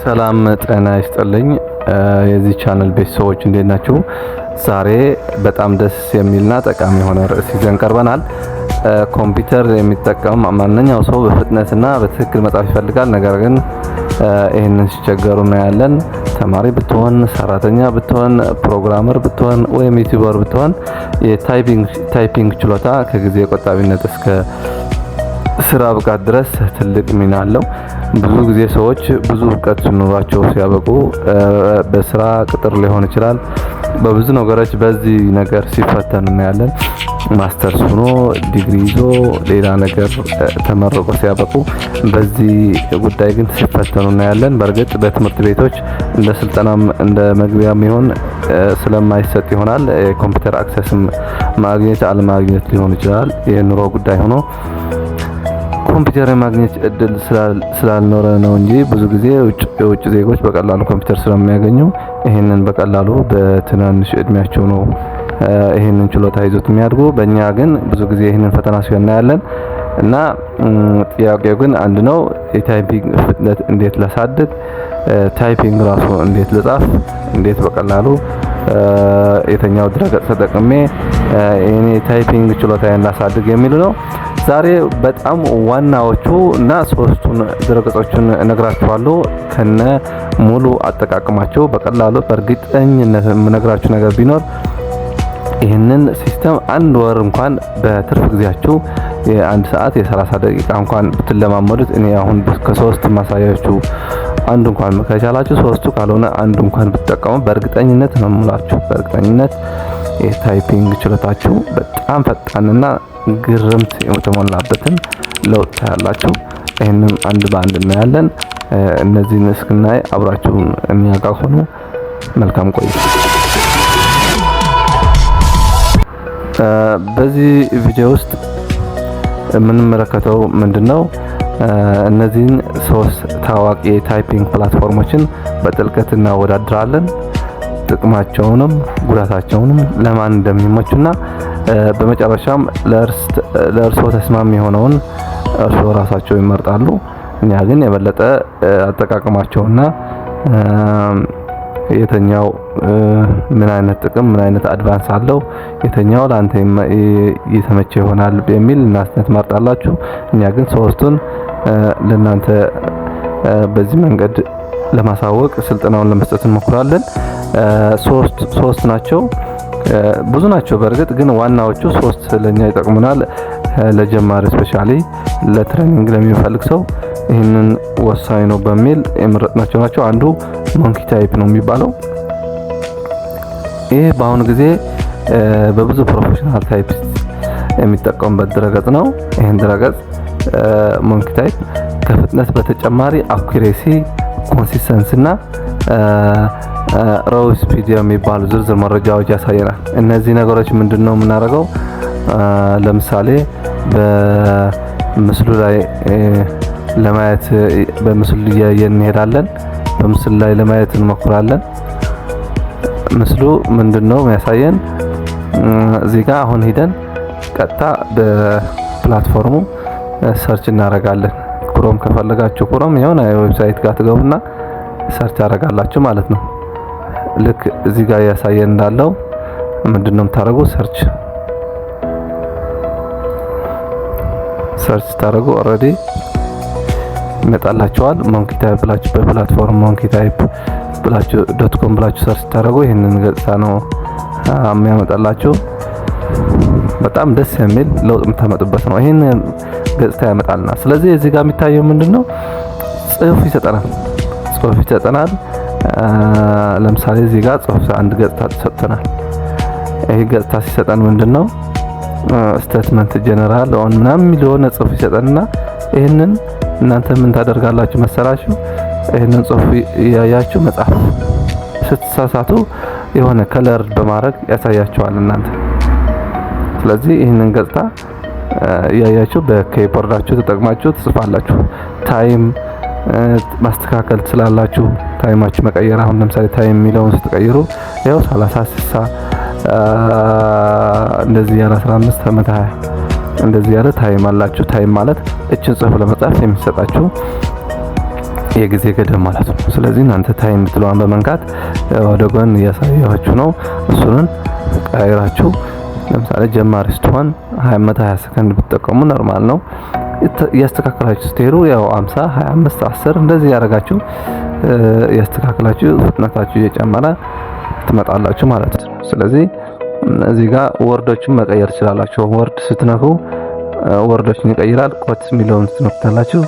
ሰላም ጤና ይስጥልኝ። የዚህ ቻናል ቤተሰቦች እንዴት ናችሁ? ዛሬ በጣም ደስ የሚልና ጠቃሚ የሆነ ርዕስ ይዘን ቀርበናል። ኮምፒውተር የሚጠቀም ማንኛው ሰው በፍጥነትና በትክክል መጻፍ ይፈልጋል። ነገር ግን ይህንን ሲቸገሩ እናያለን። ተማሪ ብትሆን፣ ሰራተኛ ብትሆን፣ programmer ብትሆን ወይም YouTuber ብትሆን የ typing ችሎታ ከጊዜ ቆጣቢነት እስከ ስራ ብቃት ድረስ ትልቅ ሚና አለው። ብዙ ጊዜ ሰዎች ብዙ እውቀት ኖሯቸው ሲያበቁ በስራ ቅጥር ሊሆን ይችላል፣ በብዙ ነገሮች በዚህ ነገር ሲፈተኑ እናያለን። ማስተርስ ሆኖ ዲግሪ ይዞ ሌላ ነገር ተመርቆ ሲያበቁ በዚህ ጉዳይ ግን ሲፈተኑ እናያለን። በእርግጥ በትምህርት ቤቶች እንደ ስልጠናም እንደ መግቢያም ይሆን ስለማይሰጥ ይሆናል። የኮምፒውተር access ም ማግኘት አለማግኘት ሊሆን ይችላል። የኑሮ ጉዳይ ሆኖ ኮምፒውተር የማግኘት እድል ስላልኖረ ነው እንጂ ብዙ ጊዜ የውጭ ዜጎች በቀላሉ ኮምፒውተር ስለሚያገኙ ይህንን በቀላሉ በትናንሽ እድሜያቸው ነው ይህንን ችሎታ ይዞት የሚያድጉ። በእኛ ግን ብዙ ጊዜ ይህንን ፈተና ሲሆን እናያለን። እና ጥያቄው ግን አንድ ነው። የ typing ፍጥነት እንዴት ላሳድግ? Typing ራሱ እንዴት ልጻፍ? እንዴት በቀላሉ የትኛው ድረገጽ ተጠቅሜ የኔ typing ችሎታዬን ላሳድግ የሚል ነው። ዛሬ በጣም ዋናዎቹ እና ሶስቱን ድረገጾችን እነግራችኋለሁ ከነ ሙሉ አጠቃቀማቸው በቀላሉ። በእርግጠኝነት የምነግራችሁ ነገር ቢኖር ይህንን system አንድ ወር እንኳን በትርፍ ጊዜያችሁ የአንድ ሰዓት የ30 ደቂቃ እንኳን ብትለማመዱት፣ እኔ አሁን ከሶስት ማሳያችሁ አንዱ እንኳን ከቻላችሁ ሶስቱ ካልሆነ አንዱ እንኳን ብትጠቀሙ በእርግጠኝነት ነው የምላችሁ፣ በእርግጠኝነት የ typing ችሎታችሁ በጣም ፈጣንና ግርምት የተሞላበትን ለውጥ ታያላችሁ። ይህንን አንድ በአንድ እናያለን። እነዚህን እስክናይ አብራችሁን እኛ ጋር ሆኑ። መልካም ቆይታ። በዚህ ቪዲዮ ውስጥ የምንመለከተው ምንድነው? እነዚህን ሶስት ታዋቂ የ typing platform ኦችን በጥልቀት እናወዳድራለን። ጥቅማቸውንም ጉዳታቸውንም ለማን እንደሚመቹና በመጨረሻም ለእርሶ ተስማሚ የሆነውን እርሶ ራሳቸው ይመርጣሉ። እኛ ግን የበለጠ አጠቃቀማቸውና የትኛው ምን አይነት ጥቅም ምን አይነት advance አለው፣ የትኛው ለአንተ የተመቸ ይሆናል የሚል እናንተ ትመርጣላችሁ። እኛ ግን ሶስቱን ለእናንተ በዚህ መንገድ ለማሳወቅ ስልጠናውን ለመስጠት እንሞክራለን። ሶስት ናቸው፣ ብዙ ናቸው በእርግጥ ግን ዋናዎቹ ሶስት ለኛ ይጠቅሙናል። ለጀማሪ specially ለ training ለሚፈልግ ሰው ይህንን ወሳኝ ነው በሚል የመረጥናቸው ናቸው። አንዱ Monkeytype ነው የሚባለው። ይህ በአሁኑ ጊዜ በብዙ professional typist የሚጠቀሙበት ድረገጽ ነው። ይህን ድረገጽ Monkeytype ከፍጥነት በተጨማሪ accuracy፣ consistency እና raw speed የሚባሉ ዝርዝር መረጃዎች ያሳየናል። እነዚህ ነገሮች ምንድን ነው የምናደርገው? ለምሳሌ በምስሉ ላይ ለማየት በምስሉ እያየን እንሄዳለን። በምስሉ ላይ ለማየት እንሞክራለን። ምስሉ ምንድነው የሚያሳየን? እዚህ ጋር አሁን ሂደን ቀጥታ በ platform ኡ search እናደርጋለን። Chrome ከፈለጋችሁ Chrome የሆነ website ጋር ትገቡና search ታደርጋላችሁ ማለት ነው። ልክ እዚህ ጋር እያሳየን እንዳለው ምንድነው የምታደርጉ? Search ታደርጉ already ይመጣላችኋል። Monkeytype ብላችሁ በ platform Monkeytype ብላችሁ .com ብላችሁ search ታደርጉ ይህንን ገጽታ ነው የሚያመጣላችሁ። በጣም ደስ የሚል ለውጥ የምታመጡበት ነው። ይህን ገጽታ ያመጣልና ስለዚህ እዚህ ጋር የሚታየው ምንድነው? ጽሁፍ ይሰጠናል። ጽሁፍ ይሰጠናል። ለምሳሌ እዚህ ጋር ጽሁፍ አንድ ገጽታ ሰጥተናል። ይሄ ገጽታ ሲሰጠን ምንድነው? Statement general on ምናምን የሚል የሆነ ጽሁፍ ይሰጠንና ይህንን እናንተ ምን ታደርጋላችሁ መሰላችሁ? ይህንን ጽሁፍ እያያችሁ መጻፍ ስትሳሳቱ የሆነ color በማድረግ ያሳያችኋል እናንተ። ስለዚህ ይህንን ገጽታ እያያችሁ በ keyboard ኣችሁ ተጠቅማችሁ ትጽፋላችሁ። Time ማስተካከል ትችላላችሁ። Time ኣችሁ መቀየር፣ አሁን ለምሳሌ time የሚለውን ስትቀይሩ ያው 30 60 እንደዚህ ያለ 15 ዓመት 20 እንደዚህ ያለ time አላችሁ። Time ማለት እችን ጽሁፍ ለመጻፍ የሚሰጣችሁ የጊዜ ገደብ ማለት ነው። ስለዚህ እናንተ time የምትለዋን በመንካት ወደ ጎን እያሳየኋችሁ ነው። እሱንን ቀይራችሁ ለምሳሌ ጀማሪ ስትሆን 20 ሰከንድ ብትጠቀሙ normal ነው። እያስተካከላችሁ ስትሄዱ ያው 50፣ 25፣ 10 እንደዚህ ያደረጋችሁ እያስተካከላችሁ ፍጥነታችሁ እየጨመረ ትመጣላችሁ ማለት ነው። ስለዚህ እዚህ ጋር word ኦችን መቀየር ትችላላችሁ። Word ስትነኩ word ኦችን ይቀይራል። Quote የሚለውን ስትነኩታላችሁ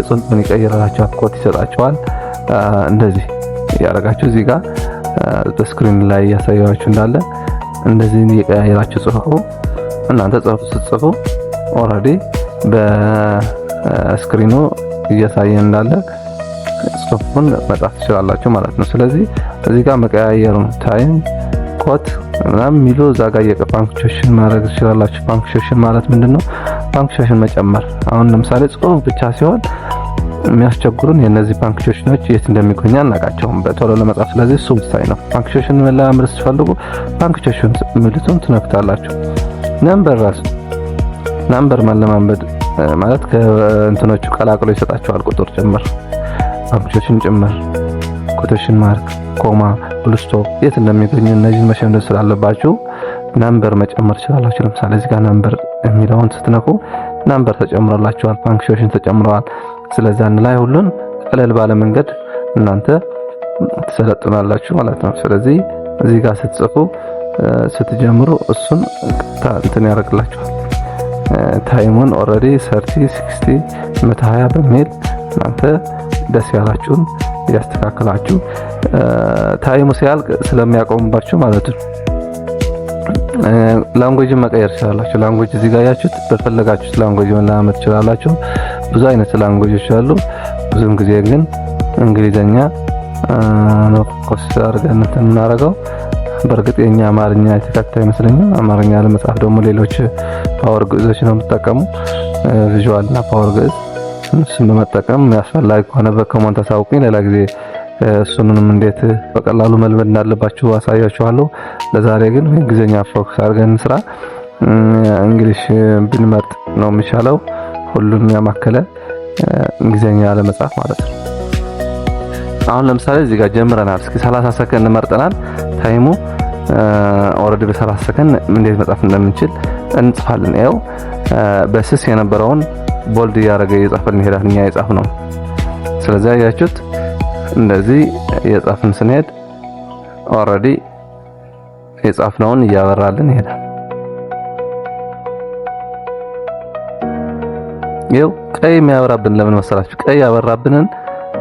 ጽሁፉን ይቀይራላችኋል። Quote ይሰጣችኋል። እንደዚህ እያደረጋችሁ እዚህ ጋር በ screen ላይ እያሳያችሁ እንዳለ እንደዚህ እየቀያየራችሁ ጽሁፉ፣ እናንተ ጽሁፍ ስትጽፉ already በ screen ኑ እያሳየ እንዳለ ጽሁፉን መጻፍ ትችላላችሁ ማለት ነው። ስለዚህ እዚህ ጋር መቀያየሩ ነው። Time፣ quote ምናምን የሚሉ እዛ ጋር punctuation ማድረግ ትችላላችሁ። Punctuation ማለት ምንድነው? Punctuation መጨመር። አሁን ለምሳሌ ጽሁፍ ብቻ ሲሆን የሚያስቸግሩን የእነዚህ punctuation ኖች የት እንደሚገኙ አናውቃቸውም በቶሎ ለመጻፍ። ስለዚህ እሱ ወሳኝ ነው። Punctuation መለማመድ ስትፈልጉ punctuation ምልክቱን ትነክታላችሁ። Number ራሱ number መለማመድ ማለት ከእንትኖቹ ቀላቅሎ ይሰጣቸዋል፣ ቁጥር ጭምር፣ punctuation ጭምር፣ quotation mark፣ comma፣ full stop የት እንደሚገኙ እነዚህን መሸምደድ ስላለባችሁ number መጨመር ትችላላችሁ። ለምሳሌ እዚህ ጋር number የሚለውን ስትነኩ number ተጨምሮላችኋል፣ punctuation ተጨምረዋል። ስለዚህ አንድ ላይ ሁሉን ቀለል ባለ መንገድ እናንተ ትሰለጥናላችሁ ማለት ነው። ስለዚህ እዚህ ጋር ስትጽፉ ስትጀምሩ እሱን እንትን ያደርግላችኋል። Time ኡን already 30፣ 60፣ 120 በሚል እናንተ ደስ ያላችሁን እያስተካከላችሁ time ኡ ሲያልቅ ስለሚያቆምባችሁ ማለት ነው። Language ን መቀየር ትችላላችሁ። Language እዚህ ጋር ያያችሁት በፈለጋችሁት language መለማመድ ትችላላችሁ። ብዙ አይነት language ኦች አሉ። ብዙም ጊዜ ግን እንግሊዘኛ ነው focus አድርገን እንትን የምናደርገው። በእርግጥ የኛ አማርኛ የተካተተ አይመስለኝም። አማርኛ ለመጻፍ ደግሞ ሌሎች Power ግዕዞች ነው የምጠቀሙ፣ Visual እና Power ግዕዝ። እሱን በመጠቀም አስፈላጊ ከሆነ በ comment አሳውቁኝ። ሌላ ጊዜ እሱንም እንዴት በቀላሉ መልመድ እንዳለባችሁ አሳያችኋለሁ። ለዛሬ ግን እንግሊዝኛ focus አድርገን ስራ English ብንመርጥ ነው የሚሻለው። ሁሉንም ያማከለ እንግሊዝኛ ለመጻፍ ማለት ነው። አሁን ለምሳሌ እዚህ ጋር ጀምረናል። እስኪ 30 ሰከንድ መርጠናል። Time ኡ already በ30 ሰከንድ እንዴት መጻፍ እንደምንችል እንጽፋለን። ያው በስስ የነበረውን bold እያደረገ እየጻፈልን ይሄዳል። እኛ የጻፍነው። ስለዚህ አያችሁት፣ እንደዚህ እየጻፍን ስንሄድ already የጻፍነውን እያበራልን ይሄዳል። ይኸው ቀይ የሚያበራብን ለምን መሰላችሁ? ቀይ ያበራብንን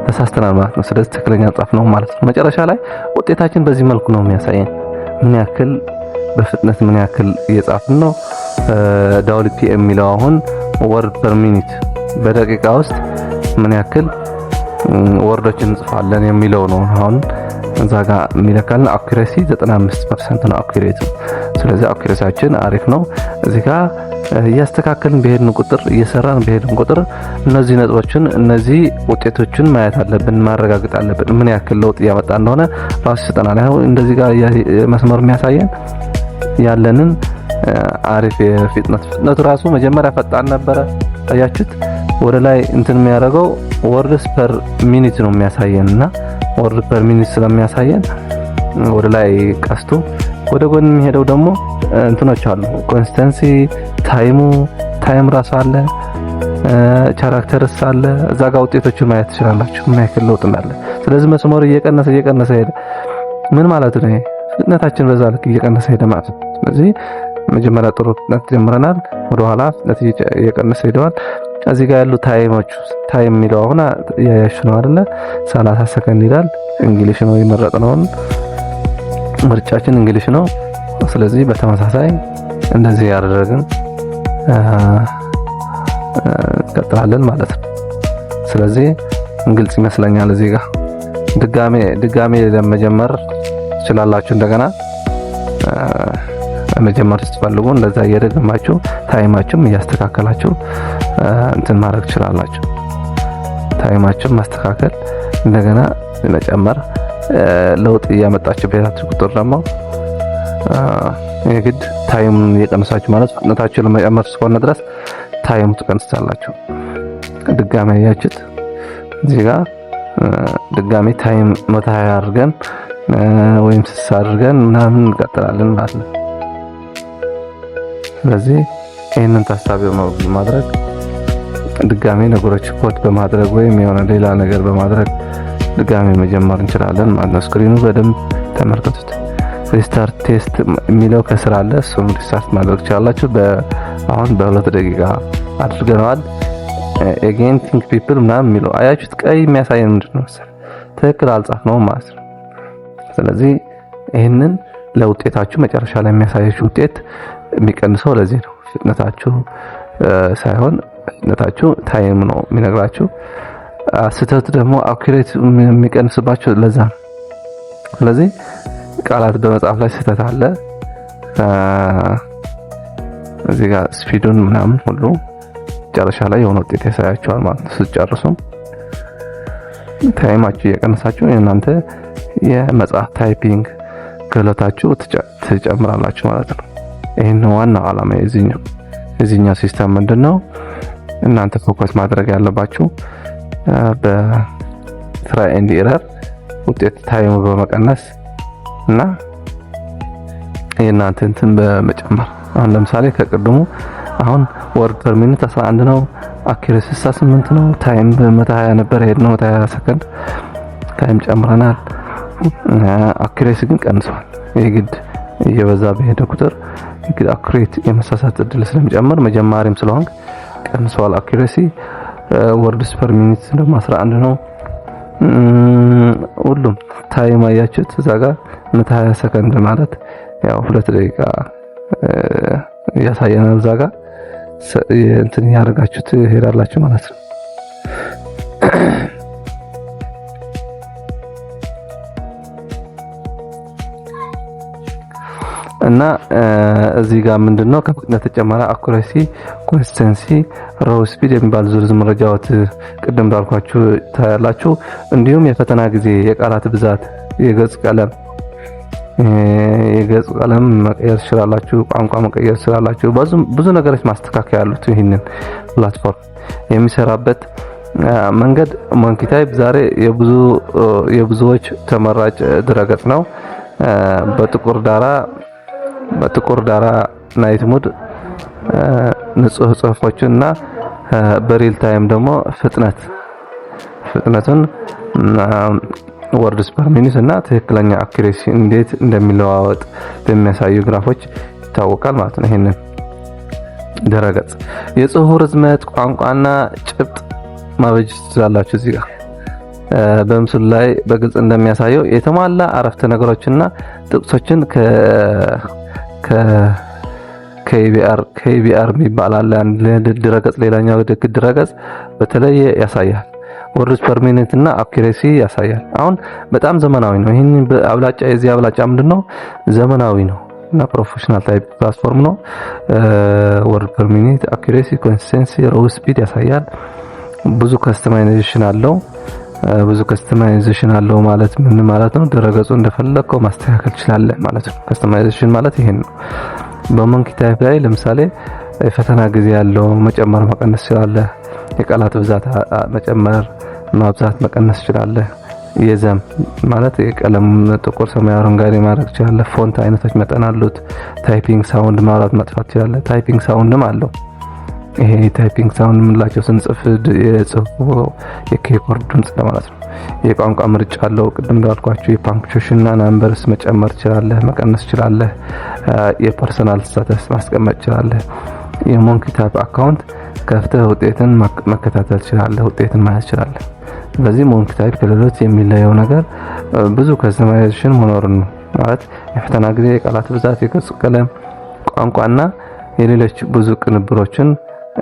ተሳስተናል ማለት ነው። ስለዚህ ትክክለኛ ጻፍ ነው ማለት ነው። መጨረሻ ላይ ውጤታችን በዚህ መልኩ ነው የሚያሳየን፣ ምን ያክል በፍጥነት ምን ያክል እየጻፍን ነው። WPM የሚለው አሁን word per minute፣ በደቂቃ ውስጥ ምን ያክል word ኦችን እንጽፋለን የሚለው ነው። አሁን እዛ ጋር የሚለካልን accuracy 95% ነው accuracy። ስለዚህ accuracy ያችን አሪፍ ነው። እዚህ ጋር እያስተካከልን በሄድን ቁጥር፣ እየሰራን በሄድን ቁጥር እነዚህ ነጥቦችን፣ እነዚህ ውጤቶችን ማየት አለብን፣ ማረጋገጥ አለብን። ምን ያክል ለውጥ እያመጣ እንደሆነ ራሱ ይሰጠናል። አሁን እንደዚህ ጋር መስመሩ የሚያሳየን ያለንን አሪፍ የፍጥነት፣ ፍጥነቱ ራሱ መጀመሪያ ፈጣን ነበረ። አያችሁት? ወደ ላይ እንትን የሚያደርገው words per minute ነው የሚያሳየን እና word per minute ስለሚያሳየን ወደ ላይ ቀስቱ፣ ወደ ጎን የሚሄደው ደግሞ እንትኖች አሉ። Consistency፣ time ኡ፣ time ራሱ አለ፣ characters አለ። እዛ ጋር ውጤቶችን ማየት ትችላላችሁ፣ ምን ያክል ለውጥ እንዳለ። ስለዚህ መስመሩ እየቀነሰ እየቀነሰ ሄደ። ምን ማለት ነው? ፍጥነታችን በዛ ልክ እየቀነሰ ሄደ ማለት ነው። ስለዚህ መጀመሪያ ጥሩ ፍጥነት ጀምረናል፣ ወደ ኋላ ፍጥነት እየቀነሰ ሄደዋል። እዚህ ጋር ያሉ time ኦች፣ time የሚለው አሁን እያያችሁ ነው አይደለ? 30 ሰከንድ ይላል። English ነው የመረጥነውን፣ ምርጫችን English ነው። ስለዚህ በተመሳሳይ እንደዚህ ያደረግን እንቀጥላለን ማለት ነው። ስለዚህ ግልጽ ይመስለኛል። እዚህ ጋር ድጋሜ ድጋሜ ለመጀመር ትችላላችሁ። እንደገና መጀመር ስትፈልጉ እንደዛ እየደገማችሁ time ኣችሁም እያስተካከላችሁ እንትን ማድረግ ትችላላችሁ። Time ኣችሁን ማስተካከል፣ እንደገና መጨመር፣ ለውጥ እያመጣችሁ በሄዳችሁ ቁጥር ደግሞ የግድ time እየቀነሳችሁ ማለት ፍጥነታችሁ ለመጨመር እስከሆነ ድረስ time ኡ ትቀንሳላችሁ። ድጋሚ ያያችሁት እዚህ ጋር ድጋሚ time 120 አድርገን ወይም 60 አድርገን ምናምን እንቀጥላለን ማለት ነው። ስለዚህ ይህንን ታሳቢ በማድረግ ድጋሚ ነገሮች ኮድ በማድረግ ወይም የሆነ ሌላ ነገር በማድረግ ድጋሚ መጀመር እንችላለን ማለት ነው። Screen ኑ በደንብ ተመልከቱት። Restart test የሚለው ከስር አለ። እሱም restart ማድረግ ትችላላችሁ። አሁን በ2 ደቂቃ አድርገነዋል። Again think people ምናምን የሚለው አያችሁት? ቀይ የሚያሳየን ምንድን ነው መሰለህ? ትክክል አልጻፍነውም ማለት ነው። ስለዚህ ይህንን ለውጤታችሁ መጨረሻ ላይ የሚያሳያችሁ ውጤት የሚቀንሰው ለዚህ ነው። ፍጥነታችሁ ሳይሆን ፍጥነታችሁ time ነው የሚነግራችሁ። ስህተት ደግሞ accurate የሚቀንስባችሁ ለዛ ነው። ስለዚህ ቃላት በመጻፍ ላይ ስህተት አለ። እዚህ ጋር speed ኡን ምናምን ሁሉ መጨረሻ ላይ የሆነ ውጤት ያሳያችኋል ማለት ነው። ስትጨርሱም time ኣችሁ እየቀነሳችሁ የእናንተ የመጻፍ typing ክህሎታችሁ ትጨምራላችሁ ማለት ነው። ይህን ዋናው ዓላማ የዚህኛው system ምንድን ነው? እናንተ focus ማድረግ ያለባችሁ በ try and error ውጤት time ኡ በመቀነስ እና የእናንተ እንትን በመጨመር። አሁን ለምሳሌ ከቅድሙ አሁን word per minute 11 ነው፣ accuracy 68 ነው፣ time በ120 ነበር የሄድነው፣ 120 ሰከንድ time ጨምረናል። Accuracy ግን ቀንሷል። የግድ እየበዛ በሄደ ቁጥር የግድ accurate የመሳሳት እድል ስለሚጨምር መጀማሪም ስለሆንክ ቀንሷል። Accuracy words per minute ደግሞ 11 ነው። ሁሉም time አያችሁት እዛ ጋር 120 ሰከንድ ማለት ያው 2 ደቂቃ እያሳየናል። እዛ ጋር እንትን እያደረጋችሁት ትሄዳላችሁ ማለት ነው። እና እዚህ ጋር ምንድነው ከፍጥነት ተጨማሪ accuracy፣ consistency፣ raw speed የሚባሉ ዝርዝር መረጃዎች ቅድም እንዳልኳችሁ ታያላችሁ። እንዲሁም የፈተና ጊዜ፣ የቃላት ብዛት፣ የገጽ ቀለም መቀየር ትችላላችሁ። ቋንቋ መቀየር ትችላላችሁ። ብዙ ነገሮች ማስተካከያ ያሉት ይህንን platform የሚሰራበት መንገድ Monkeytype ዛሬ የብዙዎች ተመራጭ ድረገጽ ነው። በጥቁር ዳራ night mode ንጹህ ጽሁፎችን እና በ real time ደግሞ ፍጥነቱን words per minute እና ትክክለኛ accuracy እንዴት እንደሚለዋወጥ በሚያሳዩ ግራፎች ይታወቃል ማለት ነው። ይሄንን ድረገጽ የጽሁፍ ርዝመት፣ ቋንቋና ጭብጥ ማበጀት ትችላላችሁ። እዚህ ጋር በምስሉ ላይ በግልጽ እንደሚያሳየው የተሟላ አረፍተ ነገሮችና ጥቅሶችን ከ KBR የሚባል አለ አንድ ድረገጽ፣ ሌላኛው ድረገጽ በተለየ ያሳያል። Words per minute እና accuracy ያሳያል። አሁን በጣም ዘመናዊ ነው። ይህን አብላጫ የዚህ አብላጫ ምንድነው? ዘመናዊ ነው እና professional type platform ነው። Word per minute፣ accuracy፣ consistency፣ raw speed ያሳያል። ብዙ customization አለው። ብዙ customization አለው ማለት ምን ማለት ነው? ድረገጹ እንደፈለግከው ማስተካከል ትችላለህ ማለት ነው። Customization ማለት ይሄን ነው። በ Monkeytype ላይ ለምሳሌ የፈተና ጊዜ ያለው መጨመር መቀነስ ትችላለህ። የቃላት ብዛት መጨመር፣ ማብዛት፣ መቀነስ ትችላለህ። የ theme ማለት የቀለም ጥቁር፣ ሰማያዊ፣ አረንጓዴ ማድረግ ትችላለህ። Font አይነቶች መጠን አሉት። Typing sound ማብራት ማጥፋት ትችላለህ። Typing sound ም አለው። ይሄ typing sound የምንላቸው ስንጽፍ የጽሁፉ የ keyboard ድምጽ ለማለት ነው። የቋንቋ ምርጫ አለው። ቅድም እንዳልኳችሁ የ punctuation እና numbers መጨመር ትችላለህ፣ መቀነስ ትችላለህ። የ personal status ማስቀመጥ ትችላለህ። የ Monkeytype account ከፍተህ ውጤትን መከታተል ትችላለህ፣ ውጤትን ማየት ትችላለህ። ስለዚህ Monkeytype ከሌሎች የሚለየው ነገር ብዙ customization መኖሩን ነው። ማለት የፈተና ጊዜ፣ የቃላት ብዛት፣ የገጽ ቀለም፣ ቋንቋና የሌሎች ብዙ ቅንብሮችን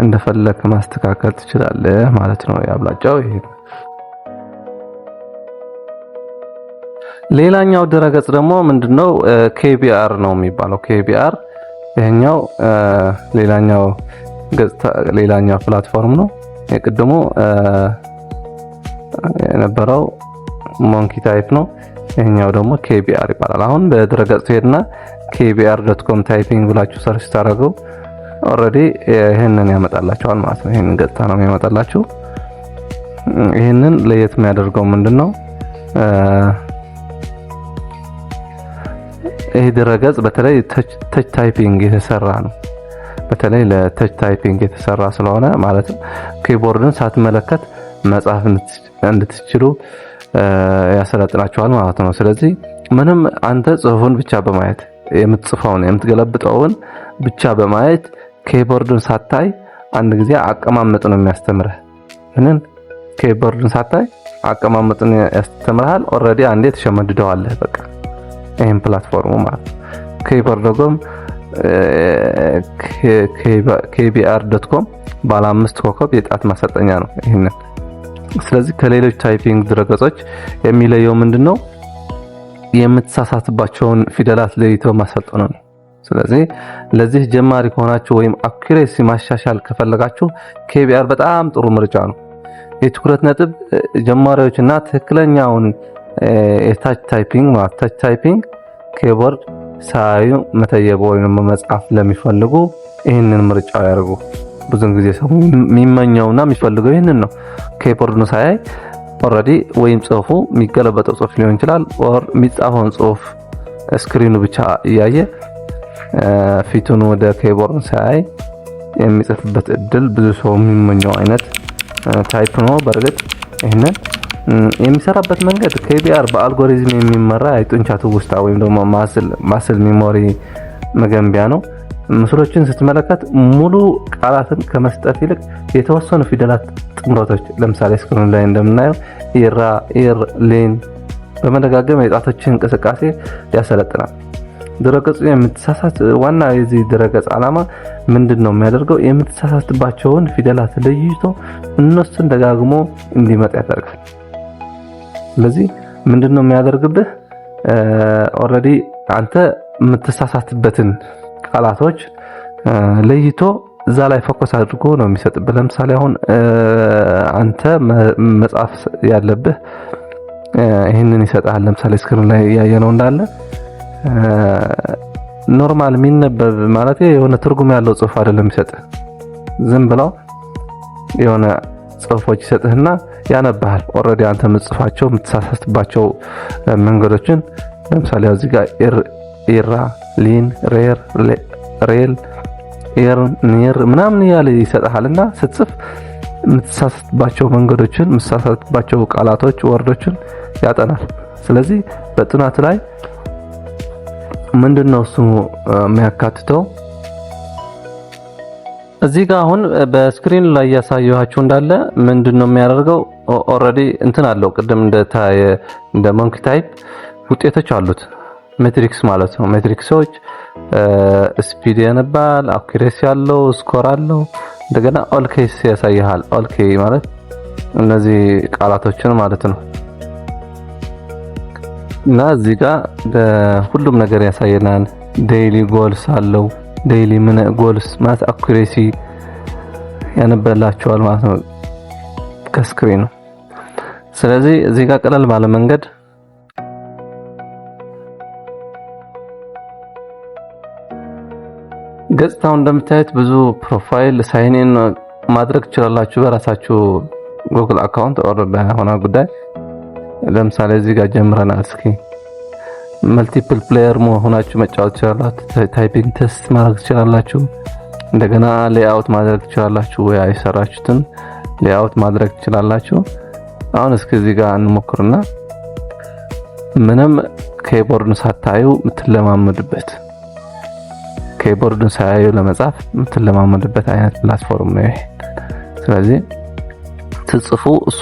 እንደፈለክ ማስተካከል ትችላለህ ማለት ነው። ያብላጫው ይሄ ነው። ሌላኛው ድረገጽ ደግሞ ምንድነው? KBR ነው የሚባለው። KBR ይሄኛው ሌላኛው ገጽታ ሌላኛው platform ነው። የቅድሙ የነበረው Monkeytype ነው። ይሄኛው ደግሞ KBR ይባላል። አሁን በድረገጽ ትሄድና KBR.com typing ብላችሁ search ታደርገው already ይሄንን ያመጣላችኋል ማለት ነው። ይሄንን ገጽታ ነው የሚያመጣላችሁ። ይህንን ለየት የሚያደርገው ምንድን ነው? ይህ ድረገጽ በተለይ touch typing የተሰራ ነው። በተለይ ለ touch typing የተሰራ ስለሆነ፣ ማለትም keyboard ን ሳትመለከት መጻፍ እንድትችሉ ያሰለጥናችኋል ማለት ነው። ስለዚህ ምንም አንተ ጽሁፉን ብቻ በማየት፣ የምትጽፈውን የምትገለብጠውን ብቻ በማየት፣ keyboard ን ሳታይ አንድ ጊዜ አቀማመጥ ነው የሚያስተምርህ። ምንን keyboard ን ሳታይ አቀማመጡን ያስተምርሃል። Already አንዴ ትሸመድደዋለህ። በቃ ይህን platform ኡ ማለት ነው። Keyboard.com፣ KBR.com ባለ 5 ኮከብ የጣት ማሰልጠኛ ነው። ይህንን ስለዚህ ከሌሎች typing ድረገጾች የሚለየው ምንድነው? የምትሳሳትባቸውን ፊደላት ለይቶ ማሰልጠኑ ነው። ስለዚህ ለዚህ ጀማሪ ከሆናችሁ ወይም accuracy ማሻሻል ከፈለጋችሁ KBR በጣም ጥሩ ምርጫ ነው። የትኩረት ነጥብ ጀማሪዎችና ትክክለኛውን የ touch typing ማለት touch typing keyboard ሳያዩ መተየብ ወይም መጻፍ ለሚፈልጉ ይህንን ምርጫ ያደርጉ። ብዙን ጊዜ ሰው የሚመኘውና የሚፈልገው ይህንን ነው። Keyboard ን ሳያይ already ወይም ጽሁፉ የሚገለበጠው ጽሁፍ ሊሆን ይችላል፣ or የሚጻፈውን ጽሁፍ screen ኑ ብቻ እያየ ፊቱን ወደ keyboard ሳያይ የሚጽፍበት እድል ብዙ ሰው የሚመኘው አይነት type ነው። በእርግጥ ይህንን የሚሰራበት መንገድ KBR በ algorithm የሚመራ የጡንቻ ትውስታ ወይም ደግሞ muscle memory መገንቢያ ነው። ምስሎችን ስትመለከት ሙሉ ቃላትን ከመስጠት ይልቅ የተወሰኑ ፊደላት ጥምረቶች፣ ለምሳሌ screen ላይ እንደምናየው ኢራ፣ ኢር፣ ሌን በመደጋገም የጣቶችን እንቅስቃሴ ያሰለጥናል። ድረገጹ የምትሳሳት ዋና የዚህ ድረገጽ ዓላማ ምንድን ነው የሚያደርገው? የምትሳሳትባቸውን ፊደላት ለይቶ እነሱን ደጋግሞ እንዲመጣ ያደርጋል። ስለዚህ ምንድን ነው የሚያደርግብህ? Already አንተ የምትሳሳትበትን ቃላቶች ለይቶ እዛ ላይ focus አድርጎ ነው የሚሰጥብህ። ለምሳሌ አሁን አንተ መጻፍ ያለብህ ይህንን ይሰጥሃል። ለምሳሌ screen ላይ እያየነው እንዳለ normal የሚነበብ ማለት የሆነ ትርጉም ያለው ጽሁፍ አይደለም የሚሰጥህ። ዝም ብለው የሆነ ጽሁፎች ይሰጥህና ያነባሃል። Already አንተ የምትጽፋቸው የምትሳሳትባቸው መንገዶችን ለምሳሌ እዚህ ጋር ኢራ፣ ሊን፣ ሬር፣ ሬል፣ ኤር፣ ኒር ምናምን እያለ ይሰጥሃልና ስትጽፍ የምትሳሳትባቸው መንገዶችን፣ የምትሳሳትባቸው ቃላቶች፣ word ኦችን ያጠናል። ስለዚህ በጥናት ላይ ምንድነው እሱ የሚያካትተው? እዚህ ጋር አሁን በ screen ላይ እያሳየኋችሁ እንዳለ ምንድነው የሚያደርገው? Already እንትን አለው፣ ቅድም እንደ Monkey Type ውጤቶች አሉት። Metrics ማለት ነው። Metrics ኦች speed ያነባል፣ accuracy አለው፣ score አለው። እንደገና all keys ያሳይሃል። All key ማለት እነዚህ ቃላቶችን ማለት ነው። እና እዚህ ጋር ሁሉም ነገር ያሳየናል። Daily goals አለው። Daily ምን goals ማለት accuracy ያነበላቸዋል ማለት ነው ከ screen ኑ። ስለዚህ እዚህ ጋር ቀለል ባለ መንገድ ገጽታው እንደምታዩት ብዙ profile sign in ማድረግ ትችላላችሁ በራሳችሁ Google account or በሆነ ጉዳይ። ለምሳሌ እዚህ ጋር ጀምረናል። እስኪ multiple player ሆናችሁ መጫወት ትችላላችሁ። Typing test ማድረግ ትችላላችሁ። እንደገና layout ማድረግ ትችላላችሁ። ወይ የሰራችሁትን layout ማድረግ ትችላላችሁ። አሁን እስኪ እዚህ ጋር እንሞክርና ምንም keyboard ን ሳታዩ የምትለማመዱበት፣ keyboard ን ሳያዩ ለመጻፍ የምትለማመዱበት አይነት platform ነው ይሄ። ስለዚህ ትጽፉ እሱ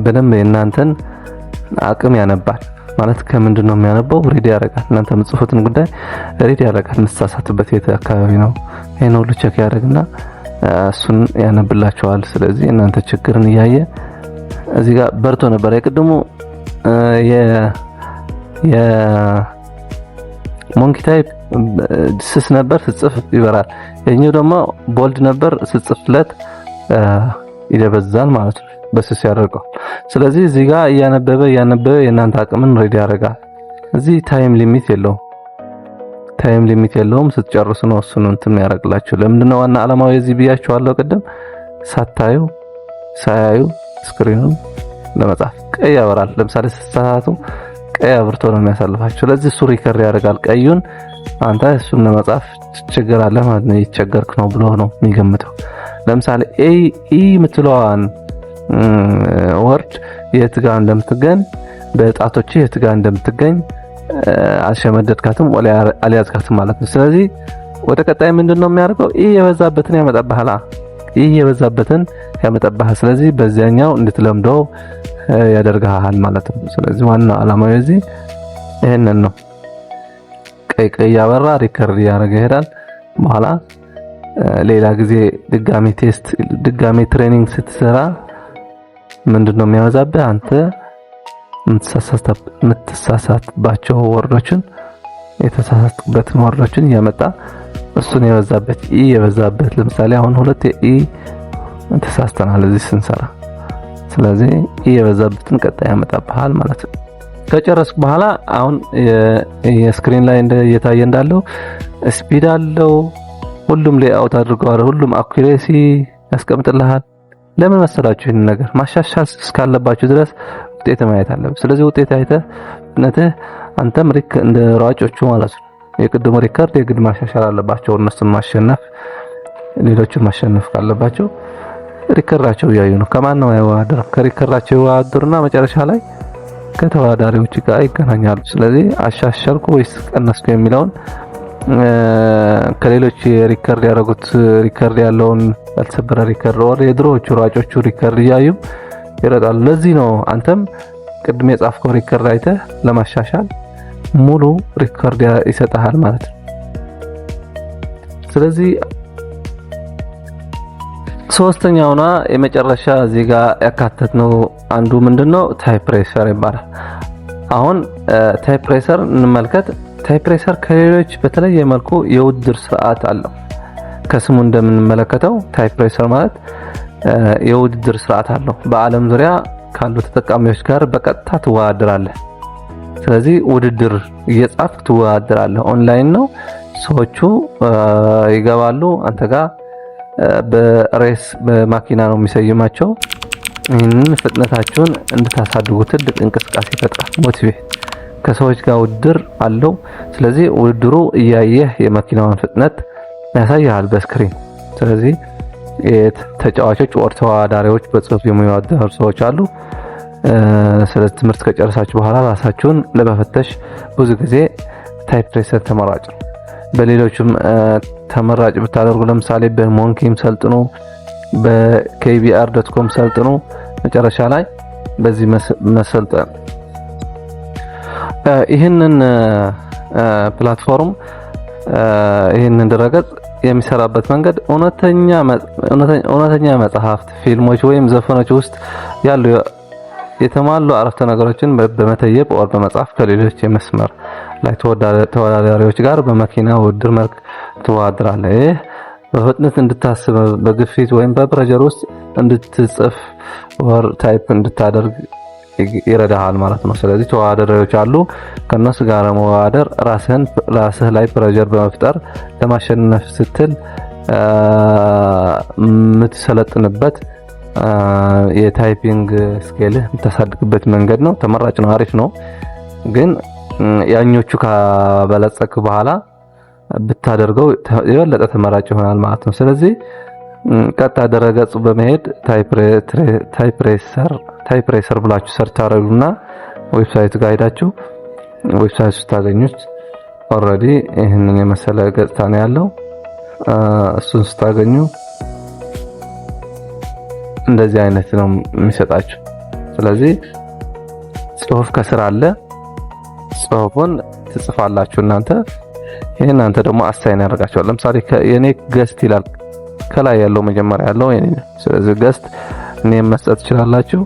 በደንብ የእናንተን አቅም ያነባል። ማለት ከምንድን ነው የሚያነባው? Read ያደርጋል። እናንተ የምትጽፉትን ጉዳይ read ያደርጋል። የምትሳሳቱበት የት አካባቢ ነው? ይሄን ሁሉ check ያደርግና እሱን ያነብላችኋል። ስለዚህ እናንተ ችግርን እያየ እዚህ ጋር በርቶ ነበር። የቅድሙ የ Monkey Type ስስ ነበር፣ ስጽፍ ይበራል። የኛው ደግሞ bold ነበር፣ ስጽፍለት ይደበዛል ማለት ነው። በስስ ያደርገዋል። ስለዚህ እዚህ ጋር እያነበበ እያነበበ የእናንተ አቅምን read ያደርጋል። እዚህ time limit የለውም። Time limit የለውም። ስትጨርሱ ነው እሱን እንትን ያደርግላችሁ። ለምንድነው ዋና ዓላማው የዚህ ብያችኋለሁ ቅድም፣ ሳታዩ ሳያዩ Screen ኑን ለመጻፍ ቀይ ያበራል። ለምሳሌ ስትሳሳቱ ቀይ አብርቶ ነው የሚያሳልፋችሁ። ስለዚህ እሱ record ያደርጋል ቀዩን። አንተ እሱን ለመጻፍ ችግር አለ ማለት ነው፣ እየተቸገርክ ነው ብሎ ነው የሚገምተው። ለምሳሌ A E የምትለዋን word የት ጋር እንደምትገኝ፣ በጣቶች የት ጋር እንደምትገኝ አልሸመደድካትም ወላ አልያዝካትም ማለት ነው። ስለዚህ ወደ ቀጣይ ምንድን ነው የሚያደርገው? E የበዛበትን ያመጣብሃል። E የበዛበትን ያመጣብሃል። ስለዚህ በዚያኛው እንድትለምደው ያደርግሃል ማለት ነው። ስለዚህ ዋናው ዓላማው የዚህ ይሄንን ነው። ቀይ ቀይ ያበራ record እያደረገ ይሄዳል። በኋላ ሌላ ጊዜ ድጋሚ test፣ ድጋሚ training ስትሰራ ምንድነው የሚያበዛብህ? አንተ የምትሳሳትባቸው word ኦችን፣ የተሳሳትክበትን word ኦችን እያመጣ እሱን የበዛበት፣ E የበዛበት፣ ለምሳሌ አሁን ሁለት E ተሳስተናል እዚህ ስንሰራ። ስለዚህ E የበዛበትን ቀጣይ ያመጣብሃል ማለት ነው። ከጨረስኩ በኋላ አሁን የ screen ላይ እየታየ እንዳለው speed አለው። ሁሉም layout አድርገዋል። ሁሉም accuracy ያስቀምጥልሃል። ለምን መሰላችሁ? ይህን ነገር ማሻሻል እስካለባችሁ ድረስ ውጤት ማየት አለብህ። ስለዚህ ውጤት አይተህ ፍጥነትህ አንተም ሪክ እንደ ሯጮቹ ማለት ነው። የቅድሙ record የግድ ማሻሻል አለባቸው። እነሱን ማሸነፍ፣ ሌሎቹን ማሸነፍ ካለባቸው record ኣቸው እያዩ ነው። ከማን ነው አይወዳደርም? ከ record ኣቸው ይወዳደሩና መጨረሻ ላይ ከተወዳዳሪዎች ጋር ይገናኛሉ። ስለዚህ አሻሻልኩ ወይስ ቀነስኩ የሚለውን ከሌሎች record ያደረጉት፣ record ያለውን፣ ያልተሰበረ record ወር የድሮዎቹ ሯጮቹ record እያዩ ይረጣሉ። ለዚህ ነው አንተም ቅድም የጻፍከው record አይተህ ለማሻሻል ሙሉ record ይሰጥሃል ማለት ነው። ስለዚህ ሶስተኛውና የመጨረሻ እዚህ ጋር ያካተትነው አንዱ ምንድነው? Type Racer ይባላል። አሁን Type Racer እንመልከት። Type Racer ከሌሎች በተለየ መልኩ የውድድር ስርዓት አለው። ከስሙ እንደምንመለከተው Type Racer ማለት የውድድር ስርዓት አለው። በዓለም ዙሪያ ካሉ ተጠቃሚዎች ጋር በቀጥታ ትወዳደራለህ። ስለዚህ ውድድር እየጻፍክ ትወዳደራለህ። ኦንላይን ነው። ሰዎቹ ይገባሉ፣ አንተ ጋር በ race በማኪና ነው የሚሰይማቸው። ይህንን ፍጥነታችሁን እንድታሳድጉ ትልቅ እንቅስቃሴ ይፈጥራል። Motivate ከሰዎች ጋር ውድድር አለው። ስለዚህ ውድድሩ እያየህ የመኪናውን ፍጥነት ያሳይሃል በ screen። ስለዚህ ተጫዋቾች or ተወዳዳሪዎች፣ በጽሁፍ የሚወዳደሩ ሰዎች አሉ። ስለዚህ ትምህርት ከጨረሳችሁ በኋላ ራሳችሁን ለመፈተሽ ብዙ ጊዜ Type Racer ተመራጭ ነው። በሌሎችም ተመራጭ ብታደርጉ፣ ለምሳሌ በ Monkey ም ሰልጥኑ፣ በ KBR.com ሰልጥኑ። መጨረሻ ላይ በዚህ መሰልጠን፣ ይህንን platform፣ ይህንን ድረገጽ የሚሰራበት መንገድ እውነተኛ መጽሐፍት፣ ፊልሞች ወይም ዘፈኖች ውስጥ ያሉ የተሟሉ አረፍተ ነገሮችን በመተየብ or በመጻፍ ከሌሎች የመስመር ላይ ተወዳዳሪዎች ጋር በመኪና ውድድር መልክ ትወዳደራለህ። ይህ በፍጥነት እንድታስብ፣ በግፊት ወይም በ pressure ውስጥ እንድትጽፍ or type እንድታደርግ ይረዳሃል ማለት ነው። ስለዚህ ተወዳዳሪዎች አሉ። ከነሱ ጋር መወዳደር ራስህን ራስህ ላይ pressure በመፍጠር ለማሸነፍ ስትል የምትሰለጥንበት፣ የ typing skill ህ የምታሳድግበት መንገድ ነው። ተመራጭ ነው፣ አሪፍ ነው። ግን ያኞቹ ካበለጸክ በኋላ ብታደርገው የበለጠ ተመራጭ ይሆናል ማለት ነው። ስለዚህ ቀጥታ ድረገጹ በመሄድ Type Racer ብላችሁ search ታደርጉና website ጋር ሄዳችሁ website ስታገኙት already ይህንን የመሰለ ገጽታ ነው ያለው። እሱን ስታገኙ እንደዚህ አይነት ነው የሚሰጣችሁ። ስለዚህ ጽሁፍ ከስር አለ። ጽሁፉን ትጽፋላችሁ እናንተ። ይሄ እናንተ ደግሞ assign ያደርጋችኋል። ለምሳሌ የኔ guest ይላል፣ ከላይ ያለው፣ መጀመሪያ ያለው የኔ ነው። ስለዚህ guest እኔም መስጠት ትችላላችሁ።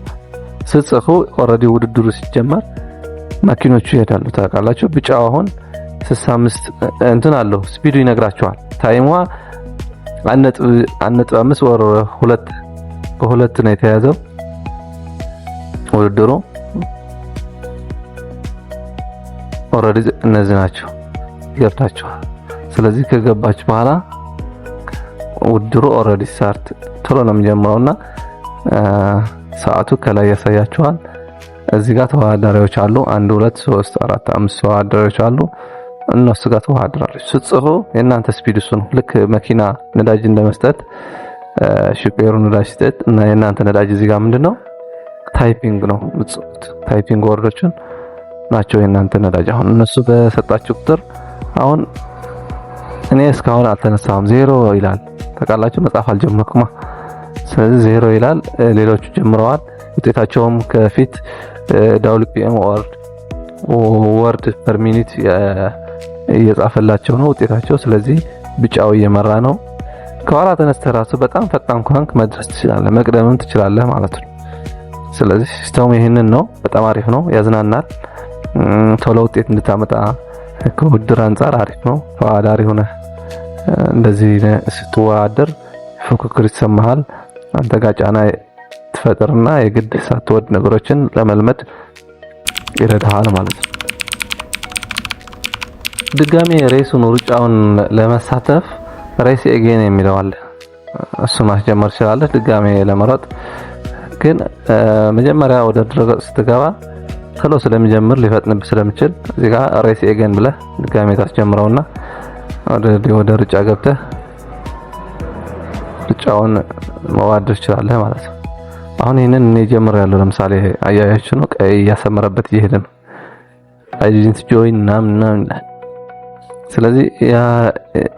ስትጽፉ already ውድድሩ ሲጀመር መኪኖቹ ይሄዳሉ። ታውቃላችሁ። ቢጫው አሁን 65 እንትን አለው፣ speed ኡ ይነግራችኋል። Time ዋ 1.5 or 2 በሁለት ነው የተያዘው ውድድሩ። Already እነዚህ ናቸው፣ ገብታችኋል። ስለዚህ ከገባችሁ በኋላ ውድድሩ already start ቶሎ ነው የሚጀምረውና ሰዓቱ ከላይ ያሳያችኋል። እዚህ ጋር ተወዳዳሪዎች አሉ። አንድ፣ ሁለት፣ ሶስት፣ አራት፣ አምስት ተወዳዳሪዎች አሉ። እነሱ ጋር ተወዳድራለች። ስትጽፉ የእናንተ speed እሱ ነው። ልክ መኪና ነዳጅ እንደመስጠት፣ ሹፌሩ ነዳጅ ሲሰጥ እና የእናንተ ነዳጅ እዚህ ጋር ምንድነው? Typing ነው የምትጽፉት። Typing word ኦችን ናቸው የእናንተ ነዳጅ። አሁን እነሱ በሰጣችሁ ቁጥር፣ አሁን እኔ እስካሁን አልተነሳሁም፣ 0 ይላል። ታውቃላችሁ፣ መጻፍ አልጀመርኩማ። ስለዚህ 0 ይላል። ሌሎቹ ጀምረዋል። ውጤታቸውም ከፊት WPM word per minute እየጻፈላቸው ነው ውጤታቸው። ስለዚህ ቢጫው እየመራ ነው። ከኋላ ተነስተህ ራሱ በጣም ፈጣን ከሆንክ መድረስ ትችላለህ፣ መቅደምም ትችላለህ ማለት ነው። ስለዚህ system ኡ ይህንን ነው። በጣም አሪፍ ነው፣ ያዝናናል። ቶሎ ውጤት እንድታመጣ ከውድድር አንጻር አሪፍ ነው። ተወዳዳሪ ሆነህ እንደዚህ ስትወዳደር ፉክክር ይሰማሃል። አንተ ጋር ጫና ትፈጥርና የግድ ሳትወድ ነገሮችን ለመልመድ ይረዳሃል ማለት ነው። ድጋሜ race ኡን፣ ሩጫውን ለመሳተፍ race again የሚለው አለ። እሱ ማስጀመር ትችላለህ ድጋሜ ለመሮጥ። ግን መጀመሪያ ወደ ድረገጽ ስትገባ ቶሎ ስለሚጀምር ሊፈጥንብህ ስለሚችል እዚህ ጋር race again ብለህ ድጋሜ ታስጀምረውና ወደ ሩጫ ገብተህ ሩጫውን መዋደር ትችላለህ ማለት ነው። አሁን ይህንን እኔ ጀምሬያለሁ። ለምሳሌ አያያችሁ ነው፣ ቀይ እያሰመረበት እየሄደ ነው። "I didn't join" ምናምን ምናምን ይላል። ስለዚህ ያ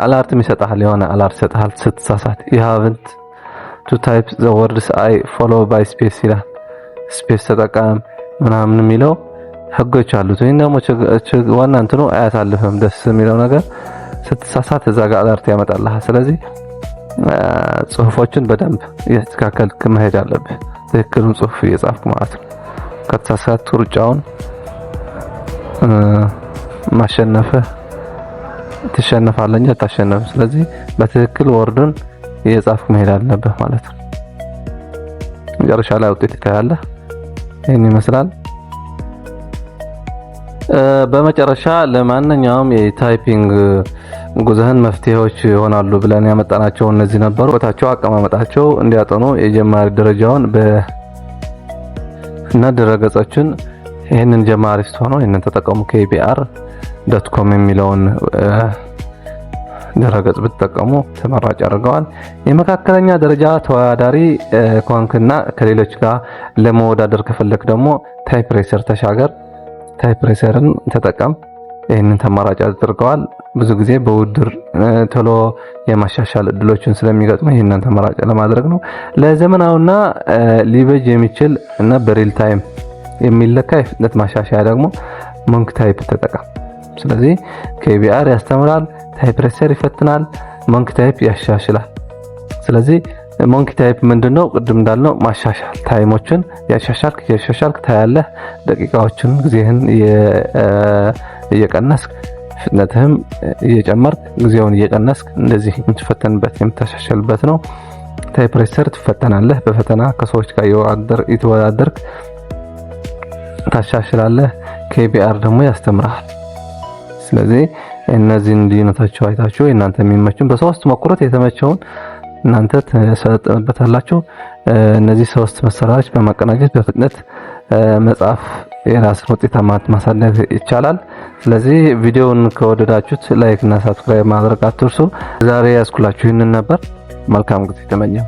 alert ም ይሰጥሃል፣ የሆነ alert ይሰጥሃል ስትሳሳት። "You haven't to type the words I follow by space" ይላል። Space ተጠቀም ምናምን የሚለው ህጎች አሉት። ይሄን ደግሞ ዋና እንትኑ አያሳልፍም። ደስ የሚለው ነገር ስትሳሳት እዛ ጋር alert ያመጣልሃል። ስለዚህ ጽሁፎችን በደንብ እያስተካከልክ መሄድ አለብህ። ትክክሉን ጽሁፍ እየጻፍክ ማለት ነው። ከተሳሳት ሩጫውን ማሸነፍህ ትሸነፋለህ እንጂ አታሸነፍም። ስለዚህ በትክክል word ኡን እየጻፍክ መሄድ አለብህ ማለት ነው። መጨረሻ ላይ ውጤት ታያለህ። ይህን ይመስላል። በመጨረሻ ለማንኛውም የ typing ጉዞህን መፍትሄዎች ይሆናሉ ብለን ያመጣናቸው እነዚህ ነበሩ። ቦታቸው፣ አቀማመጣቸው እንዲያጠኑ የጀማሪ ደረጃውን በ እና ድረገጾችን ይህንን ጀማሪ ስትሆኑ ይህንን ተጠቀሙ። KBR.com የሚለውን ድረገጽ ብትጠቀሙ ተመራጭ ያደርገዋል። የመካከለኛ ደረጃ ተወዳዳሪ ከሆንክና ከሌሎች ጋር ለመወዳደር ከፈለክ ደግሞ Type ተሻገር፣ Type Racer ን ተጠቀም። ይህንን ተመራጭ ያደርገዋል። ብዙ ጊዜ በውድድር ቶሎ የማሻሻል እድሎችን ስለሚገጥሙ ይህንን ተመራጭ ለማድረግ ነው። ለዘመናዊና ሊበጅ የሚችል እና በ real time የሚለካ የፍጥነት ማሻሻያ ደግሞ Monkey Type ተጠቀም። ስለዚህ KBR ያስተምራል፣ Type Racer ይፈትናል፣ Monkey Type ያሻሽላል። ስለዚህ Monkey Type ምንድነው? ቅድም እንዳልነው ማሻሻል፣ time ኦችን ያሻሻልክ ያሻሻልክ ታያለህ። ደቂቃዎችን፣ ጊዜህን እየቀነስክ፣ ፍጥነትህም እየጨመርክ፣ ጊዜውን እየቀነስክ እንደዚህ የምትፈተንበት፣ የምታሻሽልበት ነው። Type Racer ትፈተናለህ። በፈተና ከሰዎች ጋር እየተወዳደርክ ታሻሽላለህ። KBR ደግሞ ያስተምርሃል። ስለዚህ እነዚህን ልዩነታቸው አይታችሁ እናንተ የሚመቹን በሶስት ሞክሩት። የተመቸውን እናንተ ትሰለጥኑበታላችሁ። እነዚህ ሶስት መሳሪያዎች በማቀናጀት በፍጥነት መጻፍ፣ የራስን ውጤታማ ማሳደግ ይቻላል። ስለዚህ ቪዲዮውን ከወደዳችሁት like እና subscribe ማድረግ አትርሱ። ዛሬ ያስኩላችሁ ይህንን ነበር። መልካም ጊዜ ተመኘሁ።